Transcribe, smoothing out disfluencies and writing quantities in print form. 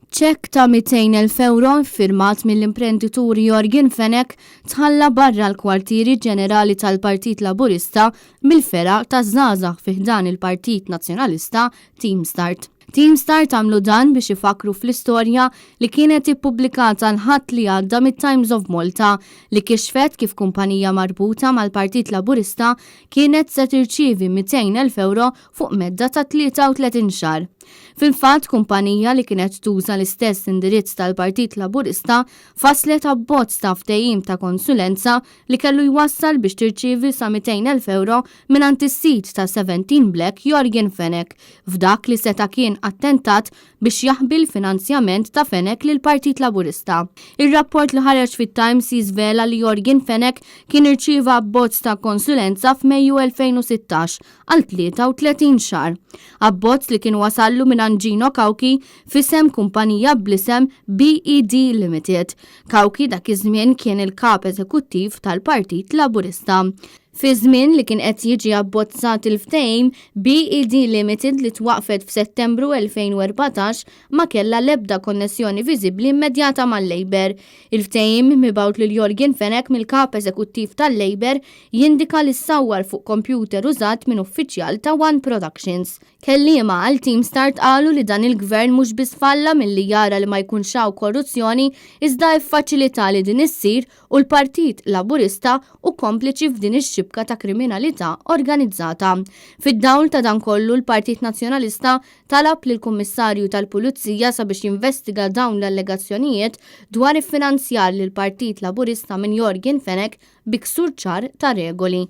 Ċekk ta' 200,000 ewro ffirmat mill-imprenditur Yorgen Fenech tħalla barra l-kwartieri ġenerali tal-Partit Laburista mill-fergħa taż-żgħażagħ fi ħdan il-Partit Nazzjonalista Team Start. Team Start għamlu dan biex ifakkru fl-istorja li kienet ippubblikata l-Ħadd li għadda mit-Times of Malta li kixfet kif kumpanija marbuta mal-Partit Laburista kienet se tirċievi 200,000 ewro fuq medda ta' 33 xahar. Fil-fatt, kumpanija li kienet tuża l-istess indirizz tal-Partit Laburista fasslet abbozz ta' ftehim ta' konsulenza li kellu jwassal biex tirċievi sa 200,000 ewro mingħand is-sid ta' 17 Black Yorgen Fenech f'dak li seta' kien attentat biex jaħbi l-finanzjament ta' Fenech lill-Partit Laburista. Ir-rapport li ħareġ fit-Times jiżvela li Yorgen Fenech kien irċieva abbozz ta' konsulenza f'Mejju 2016 għal 33 xahar. Abbozz li kien wasallu mingħand Gino Cauchi f'isem kumpanija bl-isem BED Limited. Cauchi dak iż-żmien kien il-Kap Eżekuttiv tal-Partit Laburista. Fi żmien li kien qed jiġi abbozzat il-ftehim, BED Limited li twaqqfet f'Settembru 2014 ma kellha l-ebda konnessjoni viżibbli immedjata mal-Labour. Il-ftehim, mibgħut lil Yorgen Fenech mill-Kap Eżekuttiv tal-Labour, jindika li ssawwar fuq kompjuter użat minn uffiċjal ta' One Productions. Kelliema għal Team Start qalu li dan il-Gvern mhux biss falla milli jara li ma jkunx hawn korruzzjoni iżda iffaċilità li din issir u l-Partit Laburista hu kompliċi f'din ix-xibka ta' kriminalità organizzata. Fid-dawl ta' dan kollu l-Partit Nazzjonalista talab lill-Kummissarju tal-Pulizija sabiex jinvestiga dawn l-allegazzjonijiet dwar iffinanzjar lill-Partit Laburista minn Yorgen Fenech bi ksur ċar ta' regoli.